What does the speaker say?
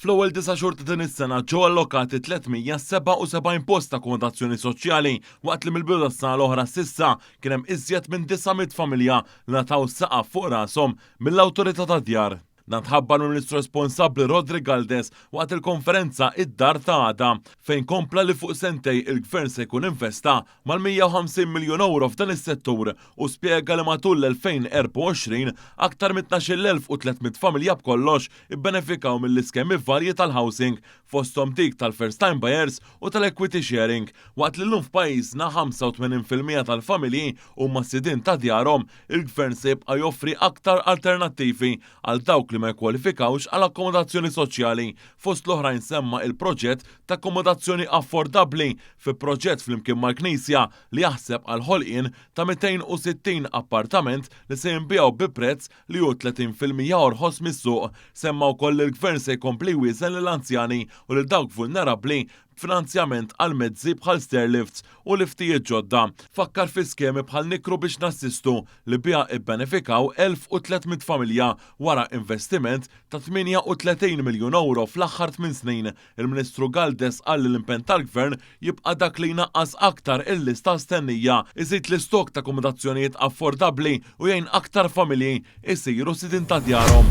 Fl-ewwel disa' xhur ta' din is-sena ġew allokati 377 post ta' akkomodazzjoni soċjali waqt li mill-bidu tas-sena l-oħra s'issa kien hemm iżjed minn 900 familja li ngħataw saqaf fuq rashom mill-Awtorità tad-Djar. Dan tħabbar mill-Ministru responsabbli Roderick Galdes waqt il-konferenza Id-Dar ta' Għada, fejn kompla li fuq sentej il-Gvern se jkun investa mal-150 miljun ewro f'dan is-settur u spjega li matul l-2024 aktar minn 12,300 familja b'kollox ibbenefikaw mill-iskemi varji tal-housing fosthom dik tal-first time buyers u tal-equity sharing, waqt li llum f'pajjiżna 85% tal-familji huma sidien ta' djarhom, il-Gvern se jibqa' joffri aktar alternattivi għal dawk li ma jikkwalifikawx għal akkomodazzjoni soċjali. Fost l-oħrajn semma il-proġett ta' akkomodazzjoni affordabbli fi proġett flimkien mal-Knisja li jaħseb għall-ħolqien ta' 260 appartament li se jinbiegħu bi prezz li hu 30% orħos mis-suq. Semma wkoll li l-Gvern se jkompli jwieżen lill-anzjani u lil dawk vulnerabbli b'finanzjament għal mezzi bħal stairlifts u liftijiet ġodda. Fakkar fi skemi bħal Nikru biex Nassistu li biha ibbenefikaw 1,300 familja wara investiment ta' 38 miljun ewro fl-aħħar tmien snin. Il-Ministru Galdes qal li l-impenn tal-Gvern jibqa' dak li jnaqqas aktar il-lista stennija, iżid l-istokk ta' akkomodazzjonijiet affordabbli u jgħin aktar familji jsiru sidien ta' djarhom.